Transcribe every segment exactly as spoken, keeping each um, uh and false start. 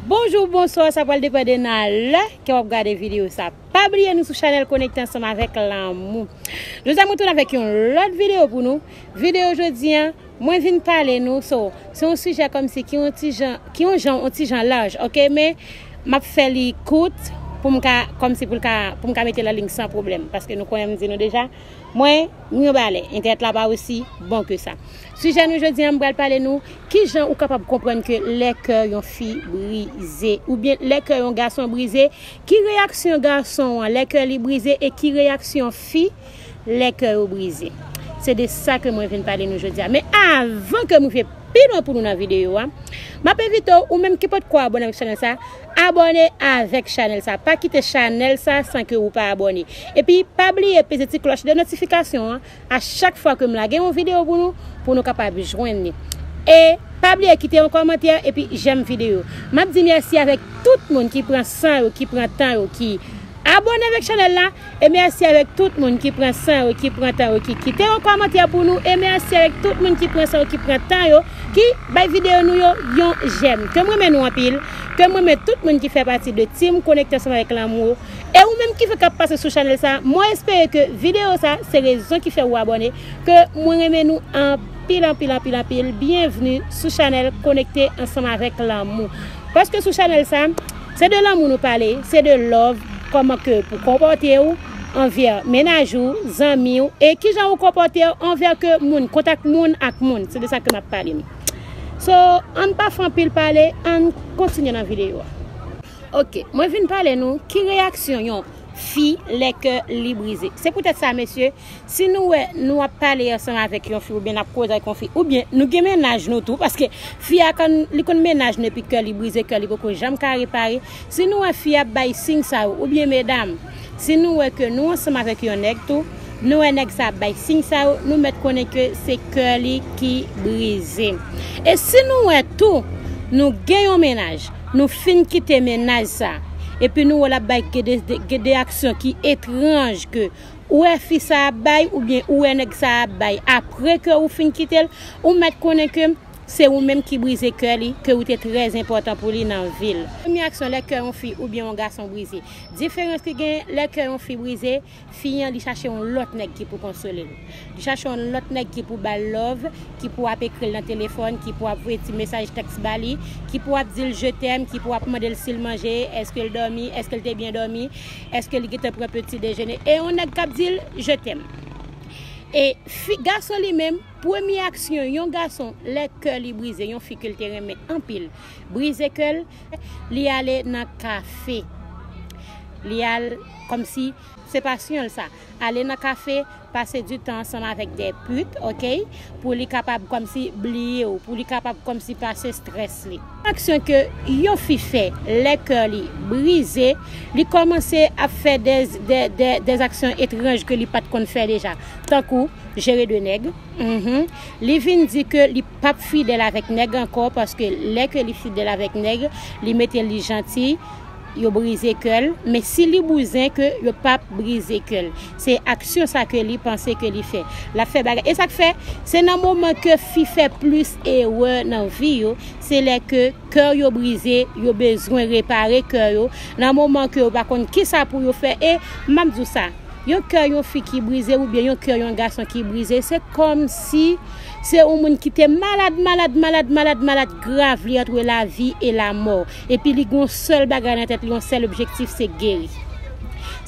Bonjou, bonswa, sa pral depann de nan lè ke w ap gade videyo sa. Pa bliye nou sou chanèl Konekte Ansanm avèk Lanmou. Jodi a mwen tounen avèk yon lòt videyo pou nou. Videyo jodi a, mwen vin pale nou, so, se yon sijè kòmsi ki yon ti jan, ki yon jan, yon ti jan laj, oke, men m ap fè li kout pou m ka, kòmsi pou l ka, pou m ka mete l an liy san pwoblèm, paske nou konnen m di nou deja, mwen, m yon balè, entènèt la pa osi bon ke sa. Sijè nou jodi a, m pral pale nou, kijan ou kapab konprann ke lè kè yon fi brize, oubyen lè kè yon gason brize, ki reyaksyon gason an lè kè li brize, e ki reyaksyon fi lè kè yo brize. Se de sa ke mwen vin pale nou jodi a. Men avan ke m rive pi lwen pou nou nan videyo a, m ap envite w, ou menm ki potko abòne avèk chanèl sa, abòne avèk chanèl sa. Pa kite chanèl sa san ke ou pa abòne. Epi, pa bliye peze ti klòch de notifikasyon an a chak fwa ke m lage yon videyo pou nou, pou nou kapab jwenn li. E pa bliye kite yon kòmantè epi jèm videyo. M ap di mèsi avèk tout moun ki pran san yo, ki pran tan yo, ki abòne avèk chanèl la. E mèsi avèk tout moun ki pran san yo, ki pran tan yo, ki kite yon kòmantè pou nou. E mèsi avèk tout moun ki pran san yo, ki pran tan yo, ki bay videyo nou yo yon jèm. Ke m renmen nou anpil, ke m renmen tout moun ki fè pati de Team Konekte Ansanm avèk Lanmou. E ou menm ki fèk ap pase sou chanèl sa, mwen espere ke videyo sa se rezon ki fè ou abòne, ke mwen renmen nou anpil, anpil, anpil, anpil. Byenvni sou chanèl Konekte Ansanm avèk Lanmou. Paske sou chanèl sa, se de lanmou nou pale, se de love, kòman ke pou konpòte w anvè mennaj ou, zanmi w, e kijan ou konpòte w anvè ke moun, kontak moun ak moun. Se de sa ke m ap pale. So, ann pa fè anpil pale, ann kontinye nan videyo a. Oke, mwen vin pale nou ki reyaksyon yon fi lè kè li brize. Se poutèt sa, mesye, si nou wè nou ap pale ansanm avèk yon fi oubyen n ap koze ak yon fi, oubyen nou gen mennaj nou tou, paske fi a, kan li konn mennaj nou epi kè li brize, kè li poko janm ka repare, si nou wè fi a ap bay siy sa yo, oubyen medam, si nou wè ke nou ansanm avèk yon nèg tou, nou wè nèg sa ap bay siy sa yo, nou mèt konnen ke se kè li ki brize. E si nou wè tou, nou gen yon mennaj, nou fin kite mennaj sa, epi nou wè l ap bay gen de, de, gen de aksyon ki etranj ke ou wè fi sa ap bay, oubyen ou wè nèg sa ap bay, apre ke ou fin kite l, ou mèt konnen ke se ou menm ki brize kè li, ke ou te trè enpòtan pou li nan vi l. Premye aksyon lè kè yon fi oubyen yon gason brize. Diferans ki gen lè kè yon fi brize, fi an, li chache yon lòt nèg ki pou konsole l. Li chache yon lòt nèg ki pou ba l love, ki pou ap ekri l nan telefòn, ki pou ap voye ti mesaj tèks ba li, ki pou ap di l je t'aime, ki pou ap mande l si l manje, èske l dòmi, èske l te byen dòmi, èske li gentan pran peti dejene. E yon nèg k ap di l je t'aime. E fi, gason li menm, premye aksyon yon gason lè kè li brize, yon fi ke l te renmen anpil, brize kè l, li ale nan kafe. Li al, kòmsi, se pasyon l sa. Ale nan kafe, pase di tan ansanm avèk de pit, oke? Pou li kapab kòmsi bliye w, pou li kapab kòmsi pase strès li. Aksyon ke yon fi fè lè kè li brize, li kòmanse ap fè de, de, de, de aksyon etranj ke li pa t konn fè deja. Tankou, jere de nèg. Mhm. Li vin di ke li p ap fidèl avèk nèg ankò, paske lè ke li fidèl avèk nèg, li mete li janti, yo brize kè l, men si li bouzen ke yo p ap brize kè l. Se aksyon sa ke li panse ke li fè. L ap fè bagay. E sa k fè, se nan moman ke fi fè plis erè nan vi yo, se lè ke kè yo brize, yo bezwen repare kè yo, nan moman ke yo pa konn kisa pou yo fè. E m ap di w sa, yon kè yon fi ki brize oubyen yon kè yon gason ki brize, se kòmsi se yon moun ki te malad, malad, malad, malad, malad grav, li antre lavi e lamò. Epi li gen yon sèl bagay nan tèt li, yon sèl objektif, se geri.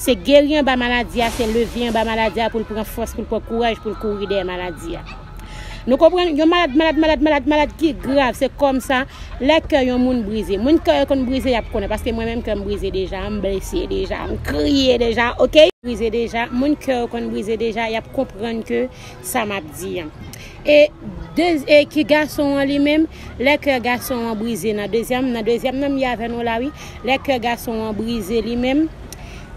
Se geri anba maladi a, se leve anba maladi a pou l pran fòs, pou l pran kouraj, pou l kouri dèyè maladi a. Nou konprann? Yon malad, malad, malad, malad, malad ki grav, se kòmsa, lè kè yon moun brize. Moun kè yo konn brize, y ap konnen, paske mwen menm kè m brize deja, m blese deja, m kriye deja, oke? Brize deja, moun kè yo konn brize deja, y ap konprann ke sa m ap di an. E, de, e ki gason an li menm, lè kè gason an brize nan dezyèm, nan dezyèm nan m ye avè nou la wi, lè kè gason an brize li menm,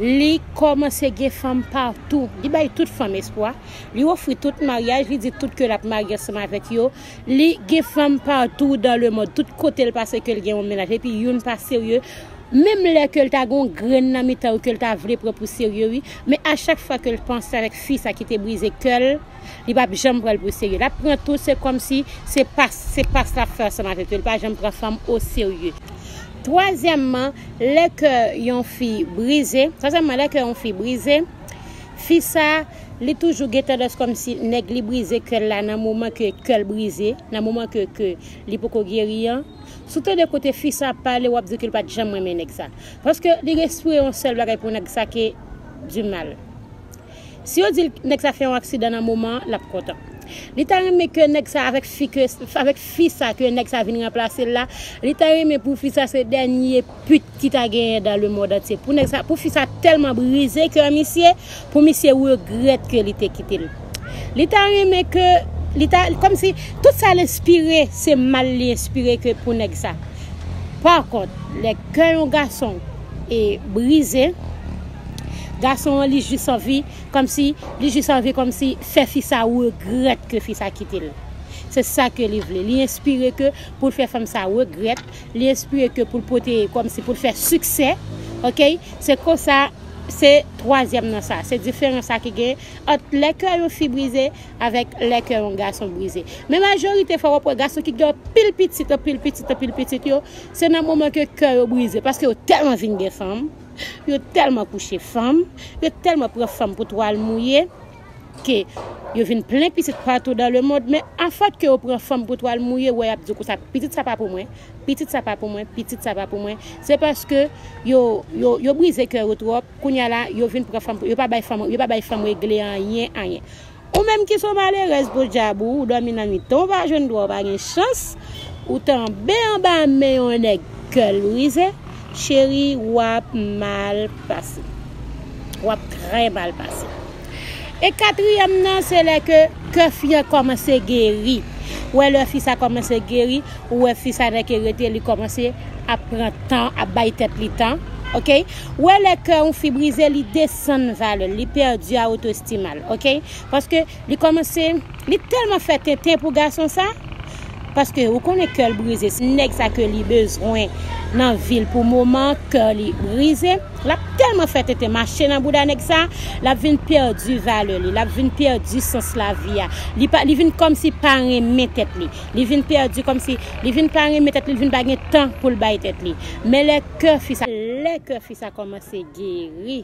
li kòmanse gen fanm patou. Li bay tout fanm espwa. Li ofri tout maryaj, li di tout ke l ap marye ansanm avèk yo. Li gen fanm patou dans le monde, tout kote l pase ke l gen yon mennaj, epi youn pa serye. Menm lè ke l ta gen yon grenn nan mitan yo ke l ta vle pran pou serye, wi. Men a chak fwa ke l panse avèk fi sa ki te brize kè l, li p ap janm pran l pou serye. L ap pran tou, se kòmsi se pas, se pas l ap fè ansanm avèk yo. Li pa janm pran fanm o serye. Twazyèmman, lè kè yon fi brize, twazyèmman, lè kè yon fi brize, fi sa, li toujou gen tandans kòmsi nèg li brize kè l la nan moman ke kè l brize, nan moman ke, ke li poko geri an. Si w tande kote fi sa ap pale, w ap di ke l pa t janm renmen nèg sa. Paske li espere yon sèl bagay pou nèg sa ke di mal. Si yo di l nèg sa fè yon aksidan nan moman an, l ap kontan. Li ta renmen ke nèg sa avèk fi ke, avèk fi sa ke nèg sa vin ranplase l la, li ta renmen pou fi sa se dènye pit ki ta genyen dans le monde entier. Pou nèg sa, pou fi sa tèlman brize kè misye, pou misye regrèt ke li te kite l. Li ta renmen ke, li ta, kòmsi, tout sa l enspire, se mal li enspire ke pou nèg sa. Pa kont, lè kè yon gason e brize, gason an li jis anvi, kòmsi, li jis anvi kòmsi fè fi sa regrèt ke fi sa kite l. Se sa ke li vle. Li enspire ke pou l fè fanm sa regrèt, li enspire ke pou l pote kòmsi pou l fè siksè, oke? Se konsa, se twazyèm nan sa. Se diferans sa ki gen ant lè kè yon fi brize avèk lè kè yon gason brize. Men majorite fwa w ap wè gason ki gen anpil pitit, anpil pitit, anpil pitit yo, se nan moman ke kè yo brize, paske yo tèlman vin gen fanm, yo tèlman kouche fanm, yo tèlman pran fanm pou twal mouye, ke yo vin plen pitit patou dans le monde, men afòt ke yo pran fanm pou twal mouye, wè y ap di w konsa, pitit sa pa pou mwen, pitit sa pa pou mwen, pitit sa pa pou mwen. Se paske yo, yo, yo brize kè yo twòp, kounye a la, yo vin pran fanm, yo pa bay fanm, yo pa bay fanm regle anyen, anyen. Ou menm ki se yon malerèz podyab ou, ou dòmi nan mitan, ou pa jwenn dwa, ou pa gen chans, ou tonbe anba men yon nèg kè l brize, cheri, w ap mal pase. W ap trè mal pase. E katriyèm nan, se lè ke, ke fi an kòmanse geri. Ou wè lè fi sa kòmanse geri, ou wè fi sa nan ke rete, li kòmanse ap pran tan, ap bay tèt li tan, oke? Ou wè lè kè yon fi brize, li desann valè l, li pèdi a otostim al, oke? Paske li kòmanse, li tèlman fè tenten pou gason sa, paske ou konnen kè l brize, se nèg sa ke li bezwen nan vi l pou moman, kè li brize, l ap tèlman fè tenten mache nan bouda nèg sa, l ap vin pèdi valè li, l ap vin pèdi sans lavi a. Li pa, li vin kòmsi pa renmen tèt li. Li vin pèdi kòmsi, li vin pa renmen tèt li, li vin pa gen tan pou l bay tèt li. Men lè kè fi sa, lè kè fi sa kòmanse geri,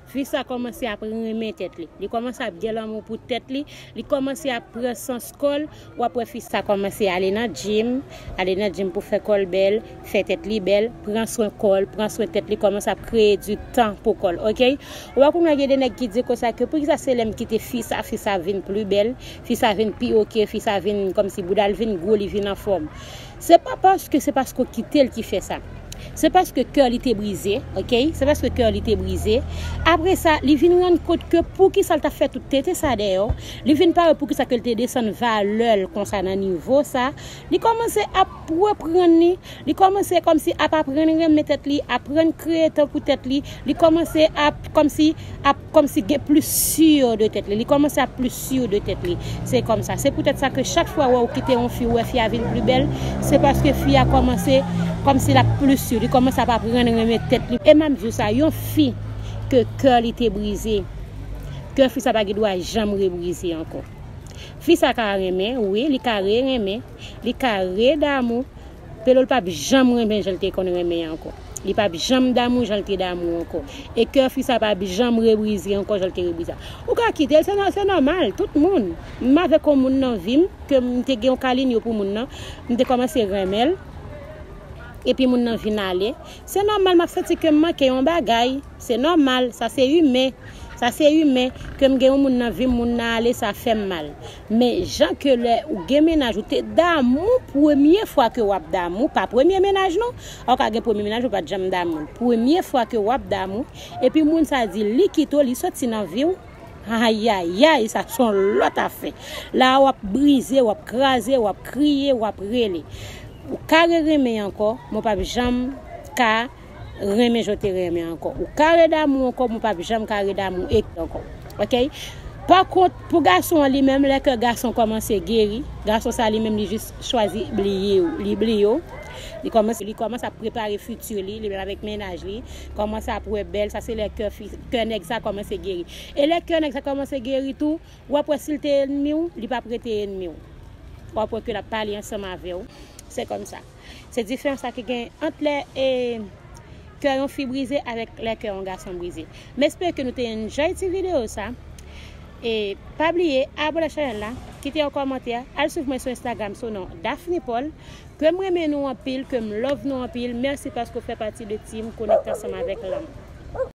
fi sa kòmanse ap renmen tèt li. Li kòmanse ap gen lanmou pou tèt li. Li kòmanse ap pran sans kò l. W ap wè fi sa kòmanse ale nan gym, ale nan gym pou fè kò l bèl, fè tèt li bèl, pran swen kò l, pran swen tèt li, kòmanse ap kreye di tan pou kò l, oke? Ou wè kounye a gen de nèg ki di konsa ke poukisa se lè m kite fi sa, fi sa vin pli bèl, fi sa vin pi oke, fi sa vin kòmsi bouda l vin gwo, li vin anfòm. Se pa paske se paske w kite l ki fè sa. Se paske kè li te brize, oke? Se paske kè li te brize. Apre sa, li vin rann kont ke poukisa l t ap fè tout tenten sa dèyè w. Li vin pa wè poukisa ke l te desann valè l konsa nan nivo sa. Li kòmanse ap reprann li. Li kòmanse kòmsi ap aprann renmen tèt li, aprann kreye tan pou tèt li. Li kòmanse ap kòmsi ap kòmsi gen plis si de tèt li. Li kòmanse ap plis si de tèt li. Se kòmsa. Se poutèt sa ke chak fwa wè ou kite yon fi, ou wè fi a vin pli bèl, se paske fi a kòmanse kòmsi l ap plis si. Li kòmanse ap aprann renmen tèt li. E m ap di w sa, yon fi ke kè li te brize, kè fi sa pa gen dwa janm rebrize ankò. Fi sa ka renmen, wi, li ka re-renmen, li ka re-damou, Pelo l p ap janm renmen jan l te konn renmen an ankò. Li p ap janm damou jan l te damou ankò. E kè fi sa p ap janm rebrize ankò jan l te rebrize a. Ou ka kite l, se nò-, se nòmal, tout moun. M avèk yon moun nan vi m, ke m te gen yon kalinyo pou moun nan, m te kòmanse renmen l, epi moun nan vin ale. Se nòmal, m ap santi ke m manke yon bagay. Se nòmal, sa se imen. Sa se imen. Ke m gen yon moun nan vi m, moun nan ale, sa fè m mal. Men jan ke lè ou gen mennaj, ou te damou, premye fwa ke w ap damou, pa premye mennaj non. Ou ka gen premye mennaj, ou pa t janm damou. Premye fwa ke w ap damou, epi moun sa di li kite w, li soti nan vi w. Ayayay, sa se yon lòt afè. La w ap brize, w ap kraze, w ap kriye, w ap rele. Ou ka re-renmen ankò, men w p ap janm ka renmen jan w te renmen ankò. Ou ka re-damou ankò, men w p ap janm ka re-damou e ankò. Oke? Pa kont, pou gason an li menm, lè kè gason kòmanse geri, gason sa li menm li jis chwazi bliye w, li bliye w. Li kòmanse, li kòmanse ap prepare fiti li, li menm avèk mennaj li, kòmanse ap wè bèl, sa se lè kè fi, kè nèg sa kòmanse geri. E lè kè nèg sa kòmanse geri tou, w ap wè si l te ènmi w, li p ap rete ènmi w. W ap wè ke l ap pale ansanm avè w. Se kòmsa. Se diferans la ki gen ant lè e kè yon fi brize avèk lè kè yon gason brize. M espere ke nou te enjoy ti videyo sa. E pa bliye abone ak chanèl la, kite yon kòmantè, al swiv mwen sou Instagram sou non Daphne Paul. Ke m renmen nou anpil, ke m love nou anpil. Mèsi paske w fè pati de team Konekte Ansanm avèk Lanmou.